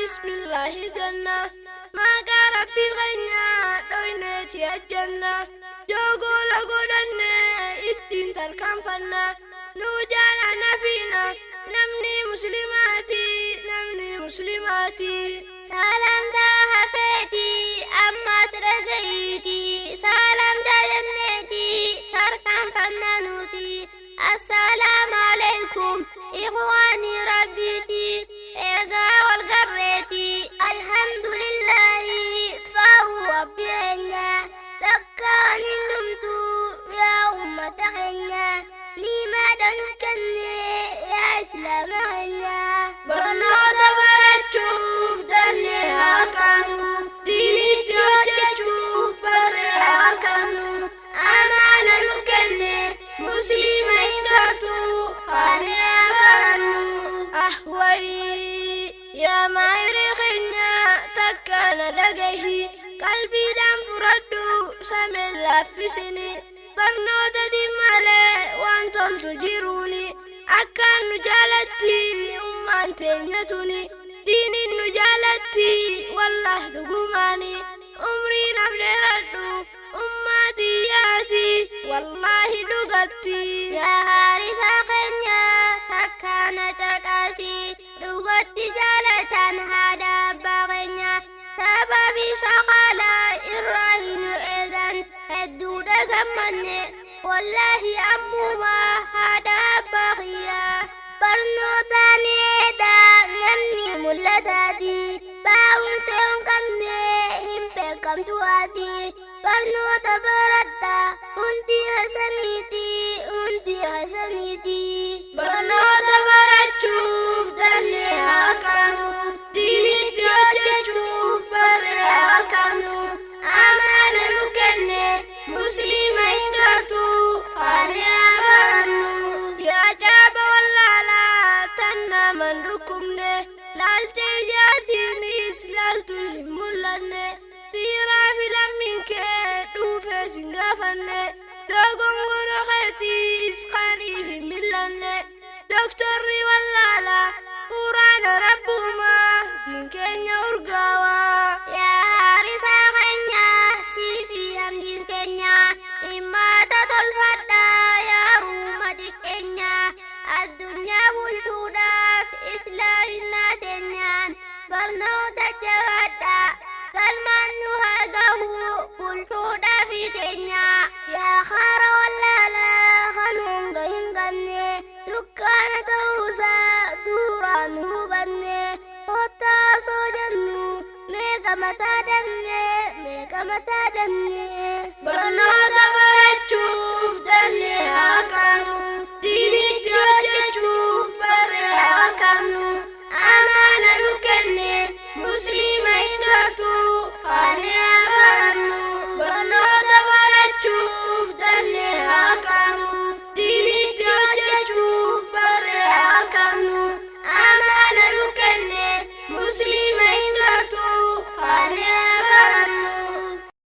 Bismillaahi jenna. Maqaa Rabbii keenya dhoyneeti ajjanna. Joogoola godhanne ittiin tarkaanfanna. Nuu jaalana fiina namni muslimaati namni muslimaati. Salamtaa hafeeti ammas dhaga'iiti salamtaa jenneeti tarkaanfanna nuti. Assalaamu alaikum ikhwaanii rabbiiti eegaa wal garreeti. Alhamdulillahi faaruu rabbi keenya rakkaan hin dhumtu yaa ummata keenya niimaadha nu kenne yaa islaama keenya. Barnoota barachuuf dannee haa kaanu. Diinitti hojjechuuf barree haa kaanu. Amaana nu kenne musliima hin gartu haanee haa barannu. Ahwayii yaa maayiree keenya takkaana dhagahi. Qalbiidhaan fudhadhu sameen laaffisini. Barnoota malee waan toltu jiruuni. Akkaan nu jaalatti ummaan teenya tuni. Diiniin nu jaalatti wallah dhugumaani. Umrii naaf dheeradhu ummaatii yaati wallaahi dhugatti. Yaa haarisa keenya takkaana caqasi dhugatti jaalatan haadha abbaa keenya sababii shaqalaa irraa hin eegan hedduudha gammanne wallaahi ammuma haadha abbaa kiyyaa. Barnootaan eedaa namni mul'ataati barumsa hin qabne hin beekamtu ati. Barnoota baradha hundi hasaniiti hundi hasaniiti. Barnoota barachuuf dannee haa kaanu. Diinitti hojjechuuf barree haa kaanu. Amaana nu kenne musliima hin gartu haanee haa barannu. Yaa caaba wallaalaa tan naman dhukkubne laalcha ijaatiinis laaltu hin mul'anne. Biiraa fi lammiin kee dhuufees hin gaafanne. Dogongora keetiis qaaniif hin mil'anne. Doktorri wallaalaa quraana rabbumaa diin keenya urgaawaa. Yaa haarisa keenya siifi hamdiin keenya dhimmaata tolfadha yaa ruuma xiqqeenya addunyaa bulchuudhaaf islaaminaa teenyaan barnoota jabaadha galmaan nu haa gahu bulchuudhaaf teenya. Yaa haara wallaalaa kan hunda hin qabne dukkaana ta'uusaa duraan hubanne kottaa osoo jennu meeqa mataa dabne meeqa mataa dabne. Barnoota barachuuf dannee haa kaanu.